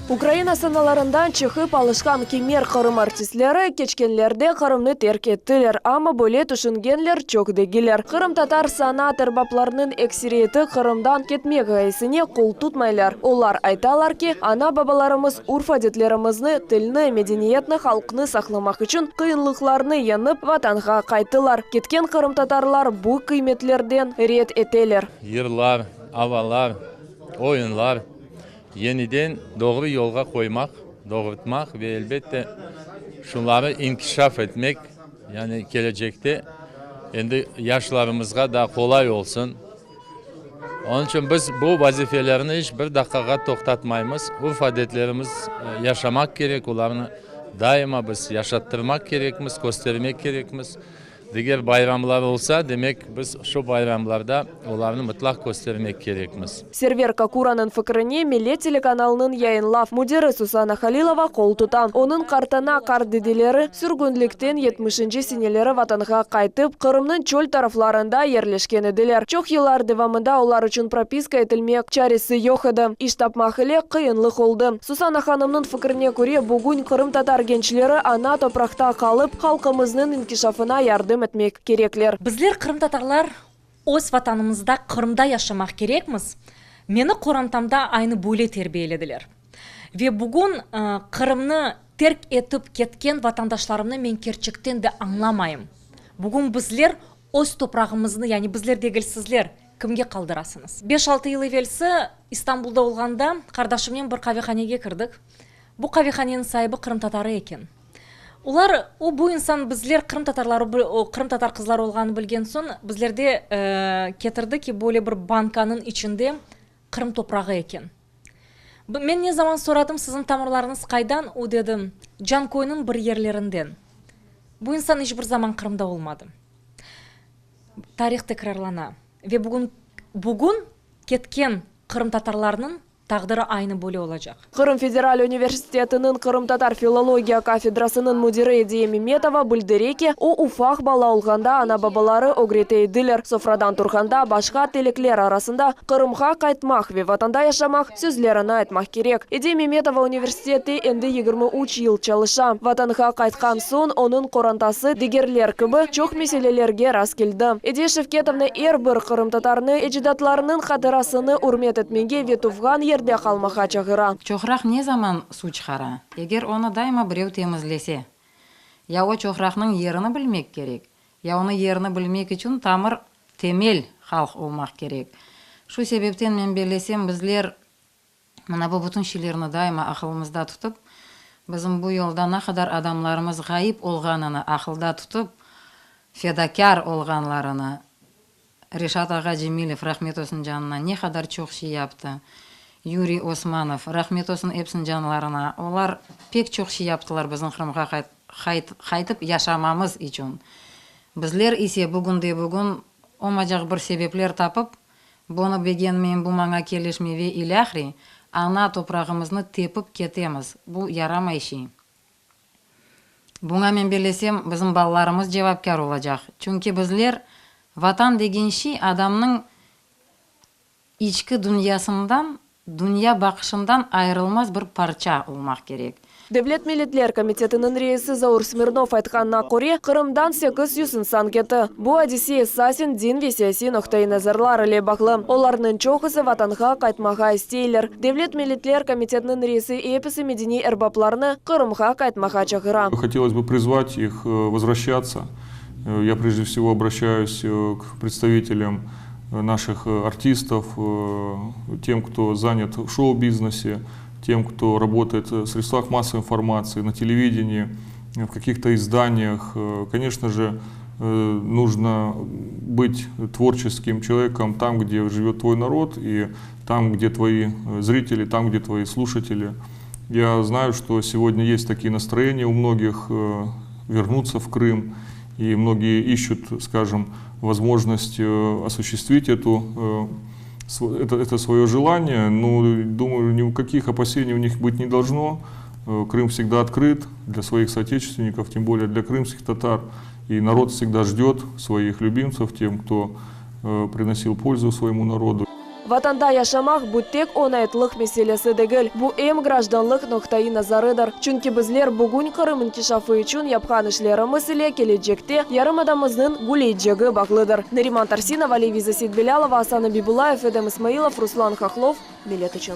Ukraina sanalarından çıqıp alışqan kimer Qırım artistleri keçkenlerde Qırımnı terk ettiler, amma böyle tüşüngenler çoq degiller. Qırımtatar sanat erbaplarınıñ ekseriyeti Qırımdan ketmek ğayesine qol tutmaylar. Olar aytalar ki, ana-babalarımız urf-adetlerimizni, tilni, medeniyetni, halqnı saqlamaq içün qıyınlıqlarnı yeñip, Vatanğa qayttılar. Ketken qırımtatarlar bu qıymetlerden red eteler. Yırlar, avalar, oyunlar yeniden doğru yolğa qoymaq, doğurtmaq ve, elbette, şunları inkişaf etmek, yani kelecekte endi yaşlarımızğa da qolay olsun. Onıñ içün biz bu vazifelerni iç bir daqqağa toqtatmaymız. Urf-adetlerimiz yaşamaq kerek, olarnı daima biz yaşattırmaq kerekmiz, köstermek kerekmiz. Diger bayramlar olsa, demek, biz şu bayramlarda olarnı mıtlaq köstermek kerekmiz. Server Kakuranıñ fikrine Millet telekanalınıñ yayınlav müdiri Susana Halilova qol tuta. Onıñ qartana, qartdedeleri sürgünlikten yetmişinci seneleri Vatanğa qaytıp, Qırımnıñ çöl taraflarında yerleşken ediler. Çoq yıllar devamında olar içün propiska etilmek çaresi yoq edi, iş tapmaq ile qıyınlıq oldı. Susana hanımnıñ fikrine köre, bugün qırımtatar gençleri ana topraqta qalıp, halqımıznıñ inkişafına yardım etmek kerekler. Bizler, qırımtatarlar, öz Vatanımızda, Qırımda yaşamaq kerekmiz. Meni qorantamda aynı böyle terbiyelediler. Ve bugün Qırımnı terk etip ketken vatandaşlarımnı men kerçekten de añlamayım. Bugün bizler öz toprağımıznı, yani bizler degil, sizler, kimge qaldırasıñız? Beş-altı yıl evelsi İstanbulda olğanda qardaşımnen bir qavehanege kirdik. Bu qavehaneniñ saibi qırımtatarı eken. Olar, o, bu insan bizler qırımtatarları, qırımtatar qızları olğanını bilgen soñ, bizlerde ketirdi ki, böyle bir bankanıñ içinde Qırım toprağı eken. Men ne zaman soradım, siziñ tamırlarıñız qaydan, o dedi, Canköyniñ bir yerlerinden. Bu insan iç bir zaman Qırımda olmadı. Tarih tekrarlana ve bugün, bugün ketken qırımtatarlarnıñ Taqdiri aynı böyle olacaq. Qırım federal universitetiniñ qırımtatar filologiya kafedrasınıñ müdiri Ediye Memetova bildire ki, o ufaq bala olğanda ana-babaları ögrete ediler, sofradan turğanda başqa tilekler arasında Qırımğa qaytmaq ve Vatanda yaşamaq sözlerini aytmaq kerek. Ediye Memetova universitette endi 23 yıl çalışa. Vatanğa qaytqan soñ onıñ qorantası, digerler kibi, çoq meselelerge rastkeldi. Ediye Şevketovna er bir qırımtatarnı ecdatlarınıñ hatırasını ürmet etmege ve tuvğan yerde qalmağa çağıra. Çoqraq ne zaman suv çıqara? Eger onı daima birev temizlese. Ya o çoqraqnıñ yerini bilmek kerek, ya onı yerini bilmek içün tamır, temel halq olmaq kerek. Şu sebepten men bellesem, bizler Mına bu bütün şeylerni daima aqılımızda tutıp, bizim bu yolda ne qadar adamlarımız ğayıp olğanını aqılda tutıp, fedakâr olğanlarını, Reşat ağa Cemilev, rahmet olsun canına, ne qadar çoq şey yaptı, Yuriy Osmanov, rahmet olsun epsiniñ canlarına, olar pek çoq şey yaptılar bizim Qırımğa qaytıp yaşamamız içün. Bizler ise bugünde-bugün olmaycaq bir sebepler tapıp, Bunı begenmeyim, bu maña kelişmey ve ilâhre, ana toprağımıznı tepip ketemiz. Bu yaramay şey. Buña men bellesem, bizim balalarımız cevapkâr olacaq. Çünki bizler, Vatan degen şey adamnıñ içki dünyasından, dünya baqışından ayırılmaz bir parça olmaq kerek. Devlet milletler komitetiniñ reisi Zaur Smirnov aytqanına köre, Qırımdan 800 insan ketti. Bu adise esasen din ve siyasiy noqta-i nazarlar ile bağlı. Olarnıñ çoqusı Vatanğa qaytmağa isteyler. Devlet milletler komitetiniñ reisi episi medeniy erbaplarnı Qırımğa qaytmağa çağıra. Hotelos бы призвать их возвращаться. Я прежде всего обращаюсь к представителям наших артистов, тем, кто занят в шоу-бизнесе, тем, кто работает в средствах массовой информации, на телевидении, в каких-то изданиях. Конечно же, нужно быть творческим человеком там, где живет твой народ, и там, где твои зрители, там, где твои слушатели. Я знаю, что сегодня есть такие настроения у многих вернуться в Крым, и многие ищут, скажем, возможность осуществить эту это, это свое желание, но, думаю, никаких опасений у них быть не должно. Крым всегда открыт для своих соотечественников, тем более для крымских татар. И народ всегда ждет своих любимцев, тем, кто приносил пользу своему народу. Vatanda yaşamaq, bu tek oñaytlıq meselesi degil, bu em grajdanlıq noqtaiy nazarıdır. Çünki bizler bugün Qırım inkişafı içün yapqan işlerimiz ile kelecekte yarımadamıznıñ gülleycegi bağlıdır. Nariman Tarsinov, Aleviza Seytbelâlova, Asan Abibullayev, Edem İsmailov, Ruslan Hahlov, Millet içün.